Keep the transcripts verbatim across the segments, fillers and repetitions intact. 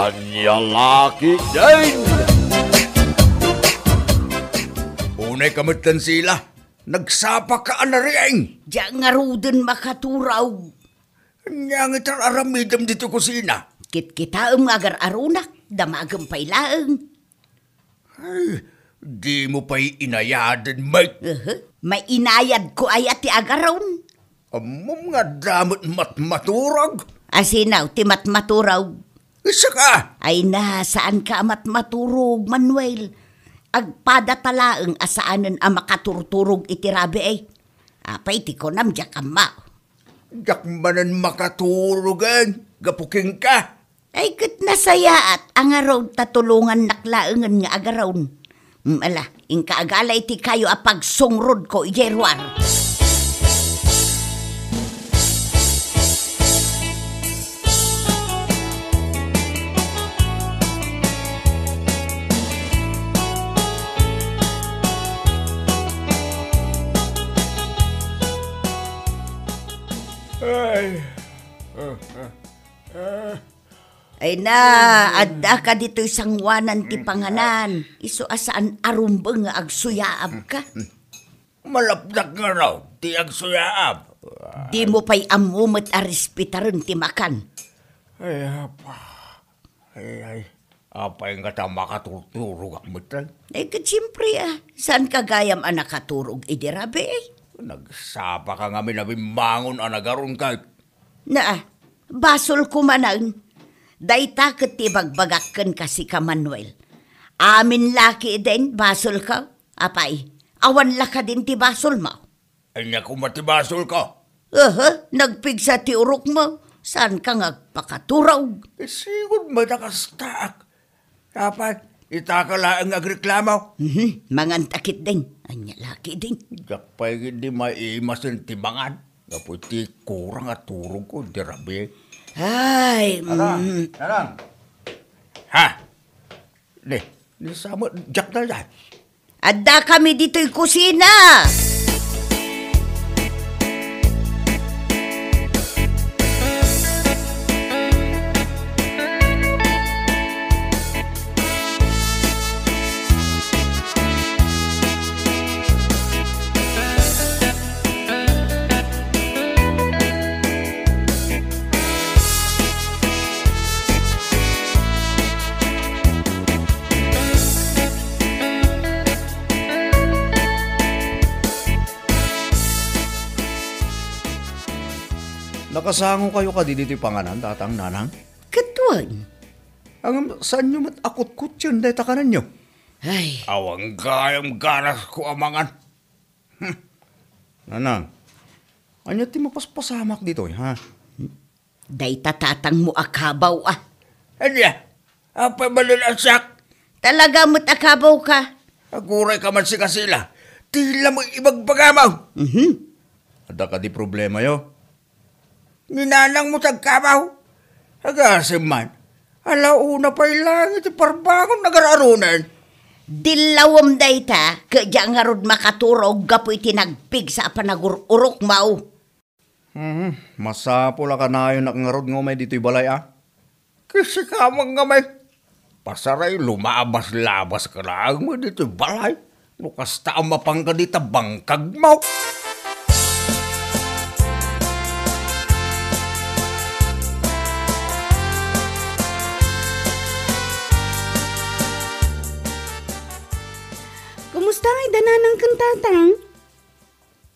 Ania la ketdin? Unay ka met, Sila. Nagsapaka a nariing. Diak ngaruden makaturog. Ania nga itar-aramidem ditoy kusina? Kitkitaem nga agar-arunak, damagem pay laeng. Ay, dimo pay inayaden, Mike. Aha, mainayadko aya ti agaron. Ammom nga adda met matmaturog? Asino ti matmaturog? Isu ka! Ay na, saanka a matmaturog, Manuel. Agpadata laeng a saanen a makaturturog iti rabii. Apay ti kunam, diak ammo. Diak manen makaturogen, gapu kenka. Ay, ket nasayaat a ngarud ta tulongannak laengen nga agaron. Mm, ala, inka agala iti kayo a pagsungrodko idiay ruar. Ay. Ah, ah, ah. Ay na, addaka ditoy sangoanan ti panganan. Isu a saan a rumbeng nga agsuyaabka. Malapdak ngarud ti agsuyaab. Dimo pay ammo met a respetaren ti makan. Ay, apa. Ay, ay. Apay nga ta makaturturogak met, ay? Ay, ket siempre, ah. Saanka gayam a nakaturog idi rabii? Nagsapaka ngamin a bimmangon a nagaron kay. Naa, basolko manen. Dayta ket ti ibagbagak kenka, sika, Manuel. Amin la ketdin, basolko. Apay, awan la kadin ti basolmo? Ania koma ti basolko? Aha, nagpigsa ti urokmo. Saanka nga agpakaturog? Isigud met a kastaak. Dapat, itaka laeng nga agreklamo. Mhm, manganta ketdin. Ania la ketdin? Diak pay ketdi maimasen ti mangan. Gapu iti kurang a turogko idi rabii. Ay, Nanang, mm. Nanang. Ha? Di, di sa met, diak dayta. Addakami ditoy kusina. Nakasangokayo kadi ditoy panganan, tatang, nanang? Ket wen. Ngem, saanyo met a kutkutien dayta kanenyo? Ay. Awan gayam ganasko a mangan. Hmm. Nanang, ania ti mapaspasamak ditoy, ha? Dayta tatangmo a kabaw, a. Ania? Apay manen a siak? Talaga met a kabawka. Agurayka man, sika, Sila. Ti la met ibagbagamo. Mhm. Adda kadi problemayo? Ni nanangmo ti agkabaw. Agasem man. Ala, una pay laeng iti parbangon nga agar-arunen. Dillawem dayta, ket diak ngarud makaturog gapu iti nagpigsa a panagur-urokmo. Mhm. Masapul a kanayonak ngarud nga umay ditoy balay, a. Ket sika met ngamin. Pasaray, lumabas-labaska laeng met ditoy balay. No kasta a mapanka dita bangkagmo. Kumusta ngay da nanang ken tatang?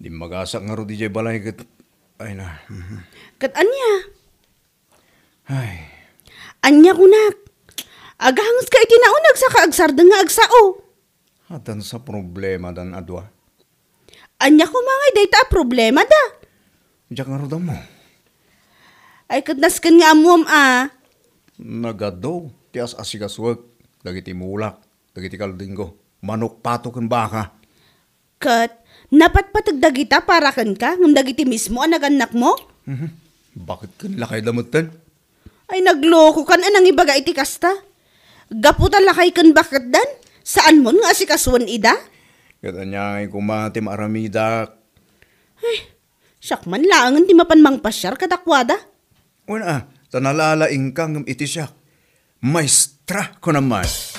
Dimmagasak ngarud idiay balay ket, ay na. Mhm. Ket ania? Ay. Ania kunak? Agangeska iti nauneg saka agsardeng nga agsao. Addan sa problemadan a dua. Ania koma ngay dayta a problemada? Diak ngarud ammo. Ay, ket nasken nga ammuam a. Nagadu ti as-asikasuek dagiti mulak, dagiti kaldingko, manok, pato, ken baka. Ket napatpateg dagita para kenka ngem dagiti mismo a nagannakmo? Mhm. Baket ken lakayda metten? Ay, naglokokan a nangibaga iti kasta. Gapu ta lakay ken baketdan, saanmon nga asikasuen ida? Ket ania ngay koma ti maaramidak? Ay, siak man laengen ti mapan mangpasiar kadakuada. Wen a, ta nalalaingka ngem iti siak. Maestra, kunam man. Sige,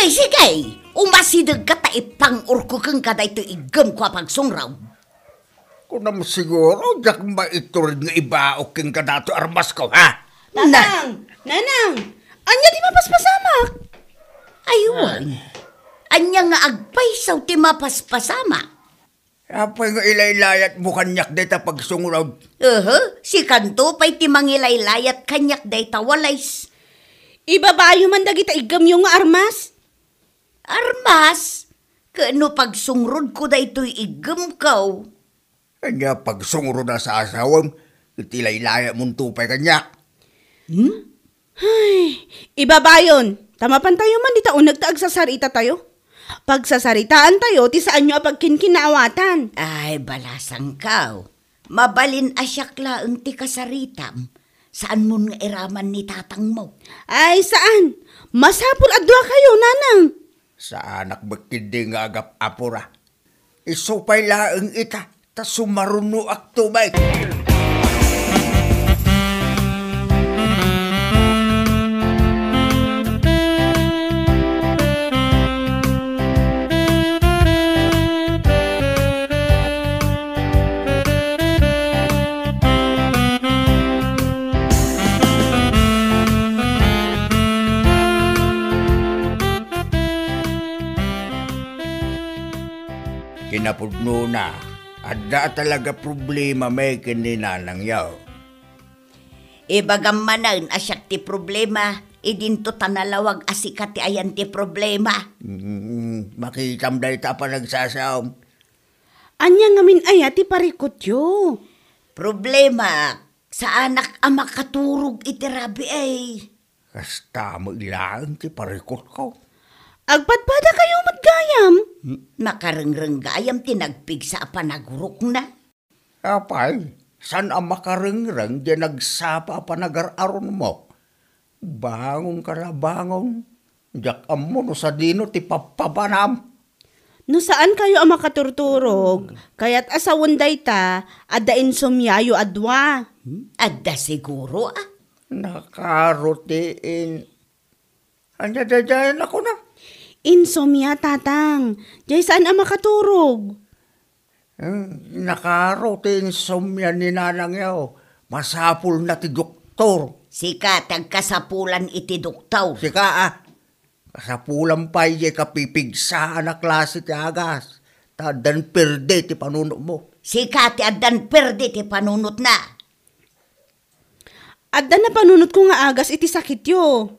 sige! Umasidegka ta ipang-urko kenka daytoy iggemko a pagsungraw. Kunam siguro, diak maitured nga ibaok kenka datoy armasko, ha? Tatang! Nanang! Ania ti mapaspasamak? Ay, wen. Ania nga agpayso ti mapaspasamak? Apay nga ilaylayatmo kaniak dayta pagsungraw? Ehe, sikanto pay ti mangilaylayat kaniak dayta walis. Ibabayo man dagita iggemyo nga armas? Armas? Ket no pagsungrodko daytoy iggemko? Ania pagsungrod a sasawem, ket ilaylayatmonto pay kaniak? Hmm? Ay, ibabayon, ta mapantayo man dita uneg ta agsasaritatayo. Pagsasaritaantayo ti saanyo a pagkinkinaawatan. Ay, balasangkaw. Mabalin a siak laeng ti kasaritam. Saanmon nga iraman ni tatangmo? Ay, saan. Masapul a duakayo, nanang. Saanak met ketdi nga agap-apura. Isu pay laeng ita, ta sumarunoakto met. Kinapudnona, adda talaga problema met ken ni nanangyo. Ibagam manen a siak ti problema, idinto ta nalawag a sika ti ayan ti problema. Mm, makitam dayta a panagsasaom. Ania ngamin aya ti parikutyo? Problema, saanak a makaturog iti rabii. Kasta met laeng ti parikutko. Agpadpadakayo met gayam. Hmm, makarengreng gayam ti nagpigsa a panagurokna. Apay, saan a makarengreng diay nagsapa a panagar-aronmo? Bangonka la, bangon. Diak ammo no sadino ti pappabanam. No saankayo a makaturturog, kayat a sawen dayta, adda insomiayo a dua. Hmm? Adda siguro, ah. Nakaro ti in-, Ania daydiay a kunam? Insomnia, Tatang. Diay saan a makaturog. Hmm, nakaro ti insomnia ni nanangyo. Masapulna ti doktor. Sika ti agkasapulan iti doktor. Sika, ah. Kasapulan pay diay kapipigsa a klase ti agas. Ta addan perde ti panunotmo. Sika ti addan perde ti panunotna. Adda napanunotko nga agas iti sakityo.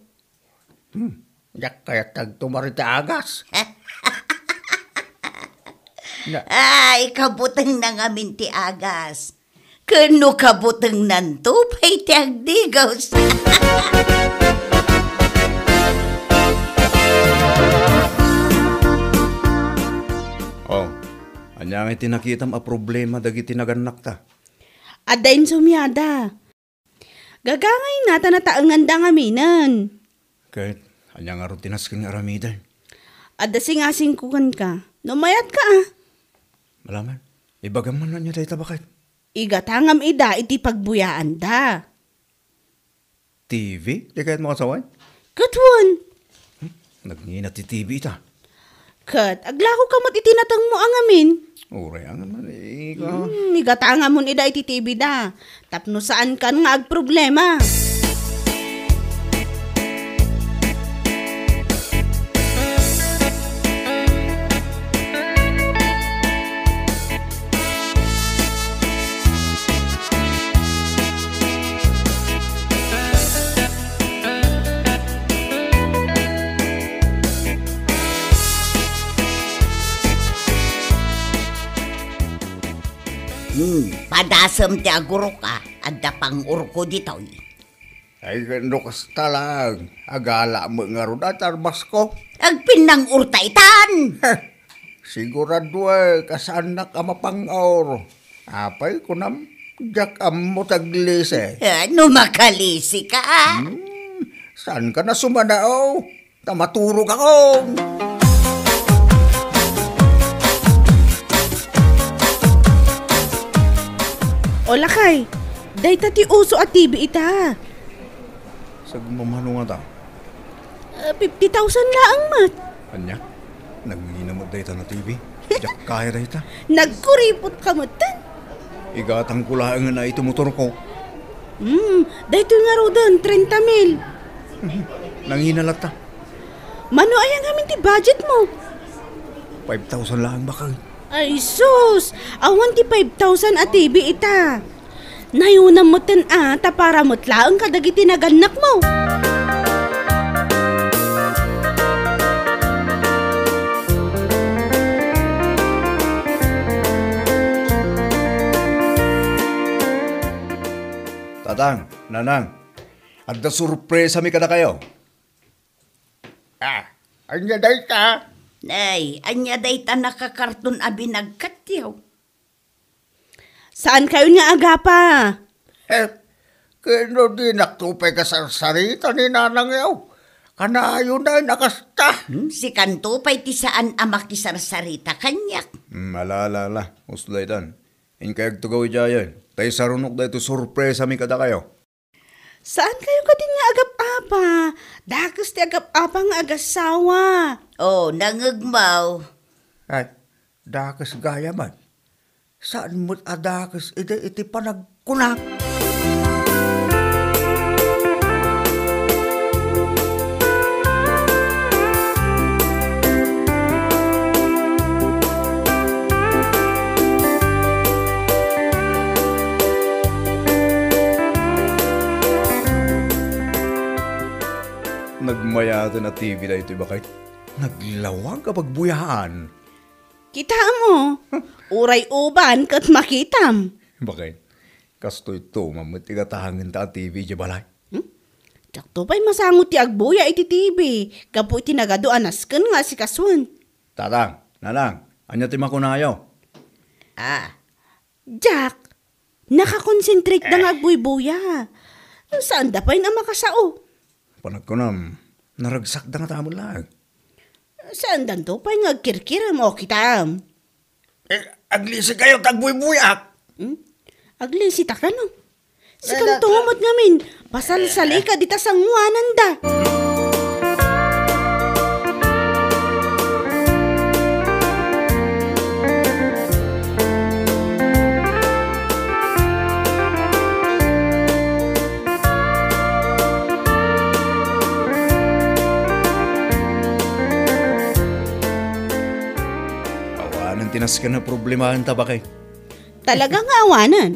Hmm, diak kayat ti agtumar iti agas. Na- Ay, kabutengna ngamin ti agas. Ken no kabutengnanto pay ti agdigos. Oh, ania ngay ti nakitam a problema dagiti nagannakta? Adda insomiada. Gagangayna ta nataenganda ngaminen. Ket ania ngarud ti nasken nga aramiden? Adda singasingko kenka. No mayatka, ah. Malaman, ibagam man ania dayta baket. Igatangam ida iti pagbuyaanda. T V? Di kayatmo a sawen? Ket wen. Hmm? Nagngina ti T V ita. Ket aglako ka met iti natengmo a ngamin. Uray a ngamin, ika. Hmm, igatangamon ida iti T V da. Tapno saankan nga agproblema. Hmm, padasem ti agurok a, adda pang-urko ditoy. Ay, no kasta lang, agala met ngarud a ti armasko. Agpinnang-urta itan! Heh, sigurado, eh, kasaannak a mapang-or. Apay, kunam, diak ammo ti aglisi. Eh, no makalisi ka, ah. Hmm, Saanka a sumanao? Ta maturogakon. O lakay, dayta ti uso a T V ita. Sagmamano ngata? Ah, fifty thousand laeng met. Ania? Nangina met dayta a T V? Diak kaya dayta. Nagkuripot ka met. Igatangko laengen iti motorko. Hmm, daytoy ngaruden, trenta mil. Nangina latta. Mano aya ngamin ti budget mo? Five thousand laeng, baket. Ay sus! Awan ti five thousand a T V ita. Nayonam metten a, ta para met laeng kadagiti nagannakmo. Tatang, Nanang, adda sorpresami kadakayo. Ah, ania dayta? Ay, ania dayta nakakarton a binagkatyo? Saankayon nga agapa? Eh, ken no dinakto pay kasarsarita ni nanangyo? Kanayon a kasta. Hmm, sikanto pay ti saan a makisarsarita kaniak. Hmm, ala, ala, ala. Uslay tan. Inkayagto gawid idiay. Ta isarunok daytoy sorpresami kadakayo. Saankayo kadin nga agap-apa? Dakes ti agap-apa nga agasawa. Oh, nangegmaw. Ay, dakes gayam. Saan met a dakes idi iti panagkuna? Nagmayaten a T V daytoy, baket. Naglawag a pagbuyaan. Kitaem, o. Uray uban ket makitam. Baket, kastoy to, mammet ti gatangenta a T V idiay balay. Hmm? Diakto pay masango ti agbuya iti T V, gapu iti nagadu a nasken nga asikasuen. Tatang, Nanang, ania ti makunayo? Ah. Jack, nakakonsentrate da nga agbuybuya. Saanda pay a makasao. Panagkunam, naragsakda nga tamon laeng. Saandanto pay nga agkirkirem, o kitam. Eh, aglisi kayo, tagbuybuyak. Hmm? Aglisi ta kano? Sikanto met ngamin, pasalsalika dita sanguananda. Awanen ti nasken a problemaen ta, baket. Talaga nga awanen.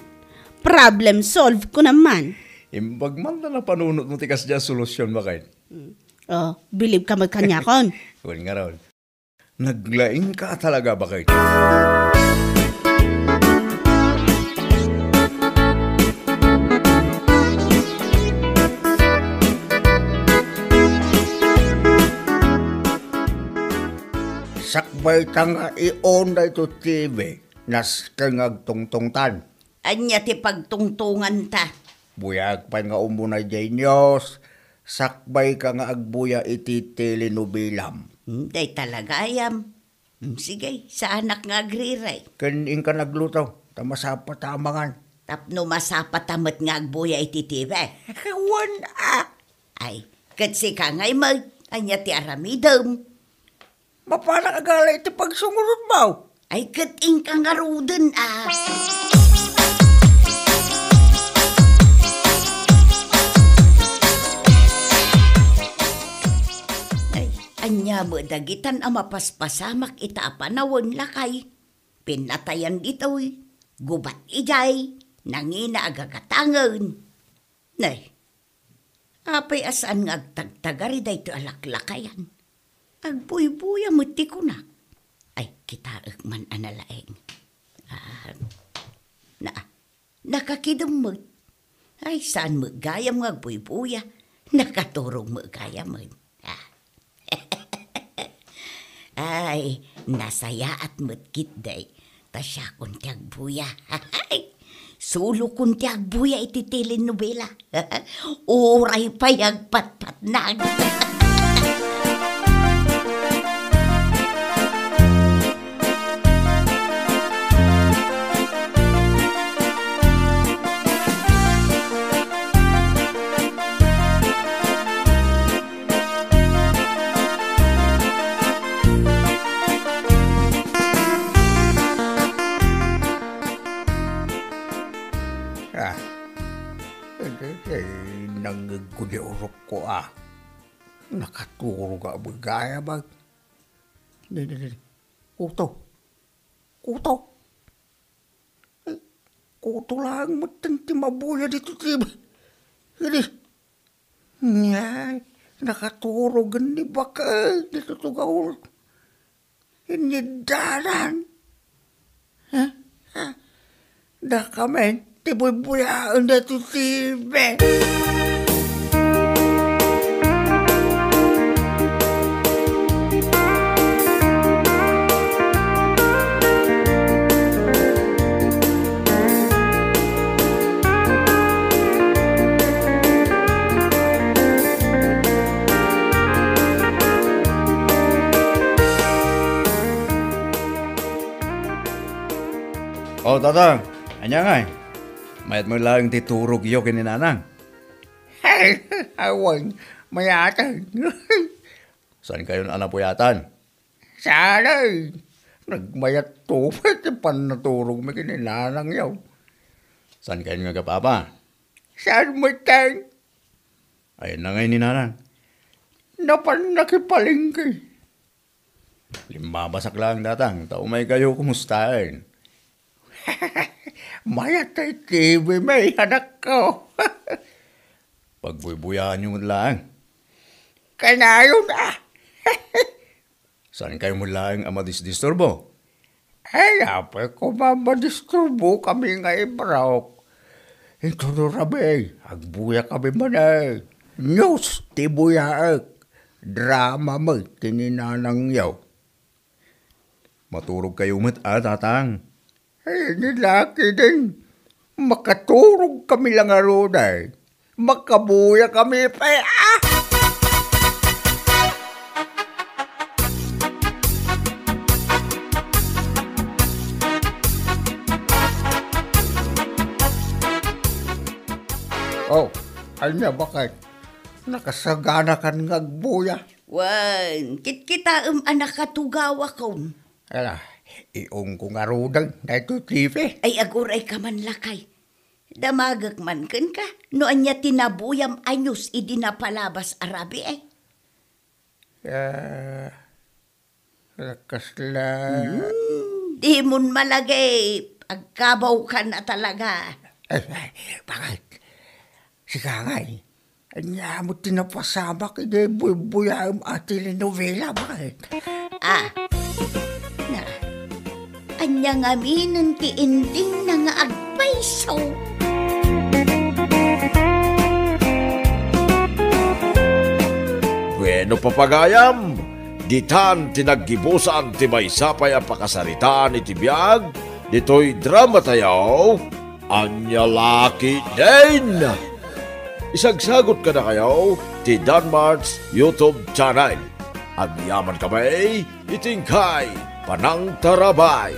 Problem solved ko naman. Imbag man ta napanunot mo ti kasdiay a solusyon, baket. Mm. Oh, bilib ka met kaniakon. Wen ngarud. Naglaing ka talaga, baket. Sakbay ta nga i-on daytoy T V, nasken nga agtungtungtan. Ania ti pagtungtonganta? Buyaak pay nga umuna idiay news, sakbay ka nga agbuya iti telenovelam. Hmm, dayta la gayam. Hmm, sige, saanak nga agriray. Ken inka nagluto, ta masapa ta a mangan. Tapno masapa ta met nga agbuya iti T V. Wen a. Ay, ket sika ngay met, ania ti aramidem? Mapanak agala iti pagsungurotmo. Ay, ket inka ngaruden a. Ay, ania met dagitan a mapaspasamak ita a panawen, lakay? Pinatayan ditoy, gubat idiay, nangina a gagatangen. Nay, apay a saan nga agtagtagari daytoy a laklakayan? Agbuybuya met ti kunak. Ay, kitaek man a nalaeng. Ah, na, nakakidem met. Ay, saan met gayam nga agbuybuya? Nakaturog met gayam met. Ah. Ay, nasayaat met ketdi ta siakon ti agbuya. Ay, Sulokon ti agbuya iti telenovela. Uray pay agpatpatnag. Ah, iti, iti, nangngegko di urokko, ah. Nakaturog a bagay, abag. Di, di, di. Kuto. Kuto. Ay, kuto laeng metten ti mabuya ditoy T V. Idi, ngay, nakaturogen ni bakay ditoy tugaw. Iniddanan. Ha? Ha? Dakamen ti buybuyaen ditoy T V. O, Tatang, ania ngay? Mayat met laeng ti turogyo ken ni Nanang. Awan, mayat. Saankayon a napuyatan? Saan, ay. Nagmayat to pay ti pannaturogmi ken ni Nanangyo. Saankayon nga agapapa? Saan metten? Ayanna ngay ni Nanang. Napan nakipalengke. Limmabasak laeng, Tatang, ta umaykayo kumustaen. Mayat ti T V mi, anakko. Pagbuybuyaanyo met laeng. Kanayon, ah. Saankayo met laeng a madisdisturbo? Ay, apay koma madisturbo kami nga ibraok. Intono rabii, agbuya kami manen. News ti buyaek. Drama met ken ni Nanangyo. Maturogkayo met a, Tatang. Ay, ni Lucky din. Makaturog kami la ngarud, ay. Makabuya kami pay, ah! Oh, ania, bakit? Nakasaganakan nga agbuya? Wen, kitkitaem a nakatugawakon. Ala, iungko ngaruden daytoy T V. Ay, agurayka man, lakay. Damagek man kenka, no ania ti nabuyam a news idi napalabas a rabii, eh. Ah, kasla. Hmm, dimon malagip. Agkabawkan a talaga. Ay, ay, bakit? Sika ngay, ania met ti napasamak idi buybuyaem a telenovela, bakit? Ah, na, ania ngaminen ti endingna nga agpayso? Bueno, papagayam, ditan ti naggibusan ti maysa pay a pakasaritaan iti biag ditoy dramatayo. Ania la ketdin? Isagsagut kadakayo ti Danmart's YouTube channel. Agyamankami iti inkay panangtarabay.